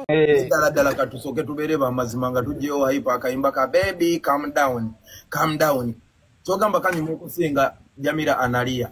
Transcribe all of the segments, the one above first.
Ddala ddala katusooke tubeere bamazima nga tuggyeyo hype akayimba ka baby calm down, calm down. Kyogamba kanyuma okusinga Jamila Analia.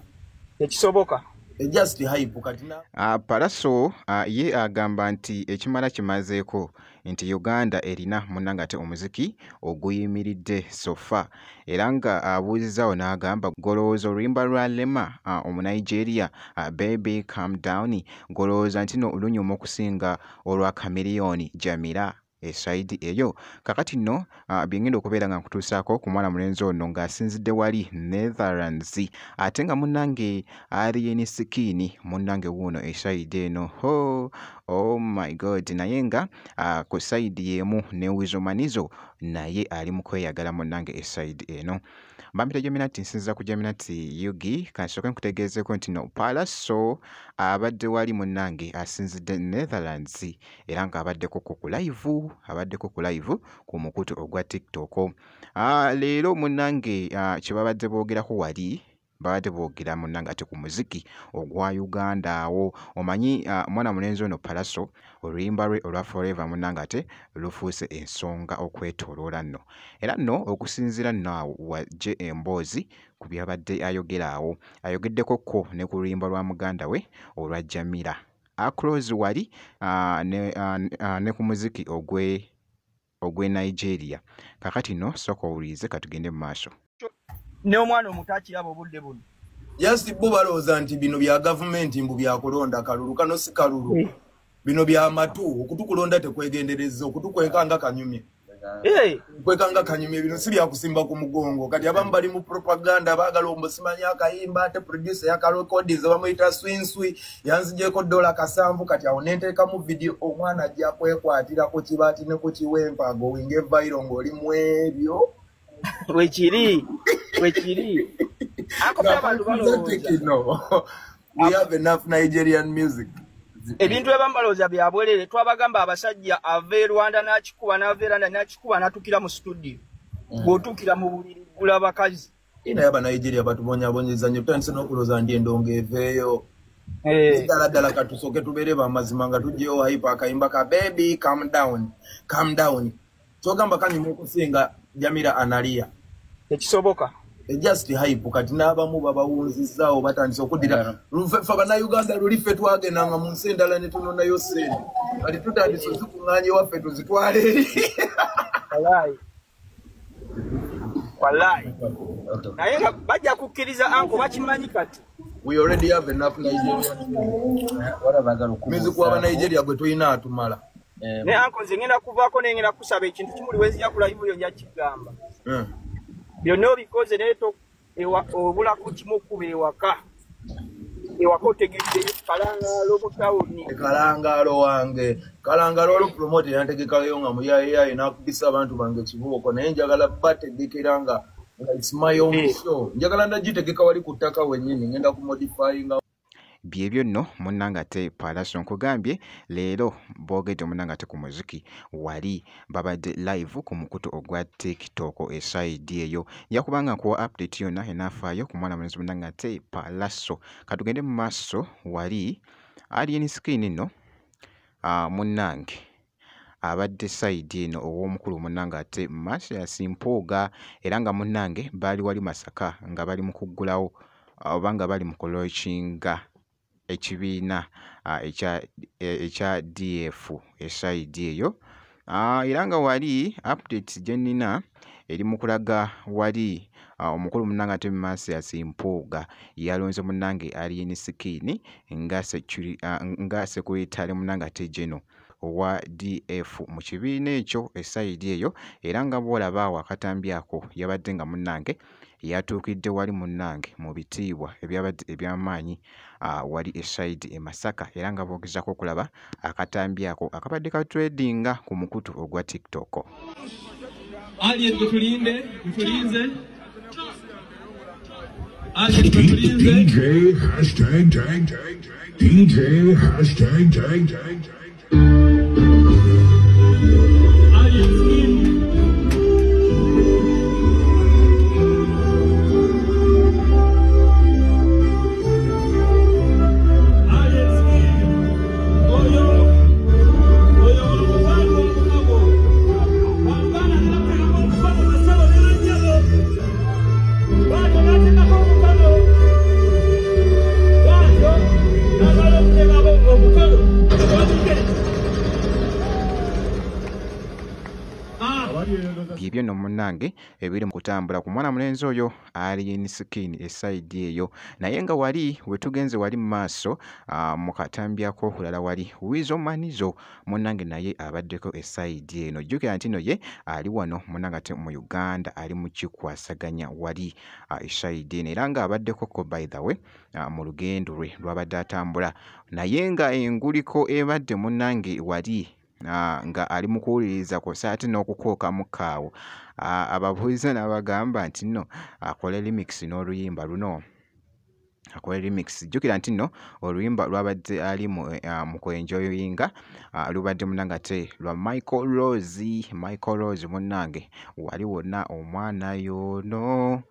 Tekisoboka. Just hype kati na Pallaso ye agamba nti ekimala kimazeeko nti Uganda erina munnange ate omuziki oguyimiridde sofa, era nga abuuzizaawo n'agamba golowooza oluyimba lwa Rema Omunigeria Baby Calm Down golowooza nti no lunyuma okusinga olwa Chameleone Jamila esaidi eyo. Kakati nno byengenda okubeera nga nkutuusaako ku mwana mulenzi ono ng'asinzidde wali Netherlands, ate nga munnange Alien Skin munnange wuuno esaidi eno. Ho, oh my god. Naye nga ku saidi y'emu ne Weasel Manizo naye ali mu kweyagala munnange esaidi eno. Bambita Jaminati, nsinza ku Jaminati Yugi. Kansooke nkutegeezeeko nti no Pallaso abadde wali munnange asinzidde Netherlands, era ng'abaddeko ku live, abaddeko ku live ku mukutu ogwa TikTok. Leero munnange kye babadde boogerako wali, babadde boogera munnange ate ku muziki ogwa Uganda awo. Omanyi omwana mulenzi ono Pallaso oluyimba lwe olwa Forever munnange ate lufuuse ensonga okwetooloola nno, era nno okusinziira nno awo wajje emboozi ku byabadde ayogera awo. Ayogeddeko ko ne ku luyimba lwa muganda we olwa Jamila Across wali ne ku muziki ogwe Nigeria. Kakati nno sooka owulirize, katugende mu maaso. N'omwana omuto akiraba obudde buno. Just bo balowooza nti bino bya gavumenti mbu byakulonda kalulu. Kano si kalulu, bino bya matu. Okutukulonda tekwegendereza, okutukweka nga kanyumye, kweka nga kanyumye. Bino si byakusimba ku mugongo. Kati abamu bali mu propaganda, baagala omusimanyi akayimba, ate producer yakarekodinze bamuyita swinswi, yanzigyeko $7. Kati awo nenteekamu video, omwana ajja kwekwatira ku kibaati ne ku kiwempa agowinga evairo ng'oli mu ebyo. Wekiri, wekiri. We have enough Nigerian music. Ebintu ebamu balowooza bya bwerere. Twabagamba abasajja ava e Rwanda n'akikuba, n'ava e Rwanda n'akikuba, n'atuukira mu studio. Bw'otuukira mu buliri gula bakazi. Naye Abanigeria batubonyaabonyeza nnyo, tutandise n'okulowooza nti endongo eveeyo. Ddala ddala katusooke tubeere bamazima nga tuggyeyo hype akayimba ka baby calm down, calm down. Kyogamba kanyuma okusinga Jamila Analia. Tekisoboka. Just hype kati n'abamu babawunzizzaawo batandise okuddira. Ffe Bannayuganda luli ffe twagendanga mu nsi endala ne tunonayo ssente, kati tutandise ozikuŋŋaanya ewaffe tuzitwale eri. Wallaahi, wallaahi. Naye nga bajja kukkiriza anko, bakimanyi kati. We already have enough Nigerian music. Wa Nigeria gwe tulina atumala. Ne anko nze ngenda kuvaako naye ngenda kusaba ekintu kimuli wenzija ku live yo nja kigamba. Byonna obikoze naye obulako kimu okkuba ewaka. Ewaka otegedde Kalangaalo mu tawuni. Kalangaalo wange. Kalangaalo olwo promote yantegekayo nga muyaayeyaye n'akubisa abantu bange kibuuko, naye njagala bategekera nga it's my own show. Njagala ndagitegeka wali ku ttaka wennyini, ngenda ku modifyinga. Byebyo nno munnange ate Pallaso nkugambye leero boogedde munnange ate ku muziki wali babadde live ku mukutu ogwa TikTok esaidi eyo. Nja kubanga nkuwa update yonna enaafaayo ku mwana mulenzi munnange ate Pallaso. Katugende mu maaso wali Alien Skin nno munnange abadde saidi eno ow'omukulu munnange ate Mathias Mpuuga, era nga munnange baali wali Masaka nga bali mu kuggulawo oba nga bali mu kulaunchinga ekibiina ekya DF esaidi eyo. Era nga wali update gye nnina eri mu kulaga wali omukulu munnange ate Mathias Mpuuga yalonze munnange Alien Skin nga secretary munnange ate General owa DF mu kibiina ekyo esaidi eyo. Era nga bw'olaba awo akatambi ako yabadde nga munnange yatuukidde wali munnange mu bitiibwa ebyabadde eby'amaanyi wali esaidi e Masaka, era nga boogezaako okulaba akatambi ako akabadde ka tradinga ku mukutu ogwa TikTok. Alien gutulinde, gutulinze. Alien gutulinze. DJ hashtag tag tag tag DJ hashtag tag tag tag. Alien Skin. Alien Skin. Oyo. Oyo. Byebyo nno munnange ebiri mu kutambula ku mwana mulenzi oyo Alien Skin esayidi eyo. Naye nga wali wetugenze wali mu maaso mu katambi ak'okulala wali Weasel Manizo munnange naye abaddeko esayidi eno. Jjukira nti nno ye ali wano munnange ate mu Uganda ali mu kikwasaganya wali esayidi eno, era nga abaddeko ko by the way mu lugendo lwe lwabadde atambula. Naye nga enguliko ebadde munnange wali nga ali mu kuwuliriza kw'ossa ate n'okukookamu kaawo, ababuuliza n'abagamba nti nno akole remix n'oluyimba luno, akole remix. Jjukira nti nno oluyimba lwabadde ali mu kwenjoyinga lubadde munnange ate lwa Michael Rose. Michael Rose munnange wali wonna omwana yono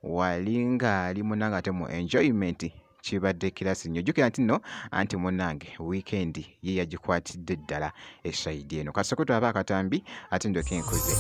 wali ng'ali munnange ate mu enjoyment, kibadde kirasi nnyo. Jjukira nti nno anti munnange weekend ye yagikwatidde ddala esayidi eno. Kasooke tulabe akatambi ate ndyoke nkuze.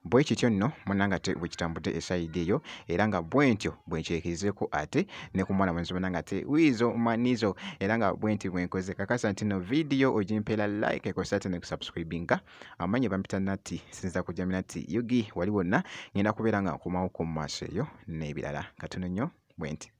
Bwe kityo nno munnange ate bwe kitambudde esayidi eyo, era nga bwe ntyo bwe nkyekezeeko ate ne ku mwana mulenzi munnange ate Weasel Manizo, era nga bwe nti bwe nkoze. Kakasa nti nno vidiyo ogimpeera like ekosa ate ne kusubscribinga. Amanyi bampita Nati, sinza kujja Nati Yugi wali wonna ngenda kubeera nga nkomawo ku maaso eyo n'ebirala. Katono nnyo bwe nti.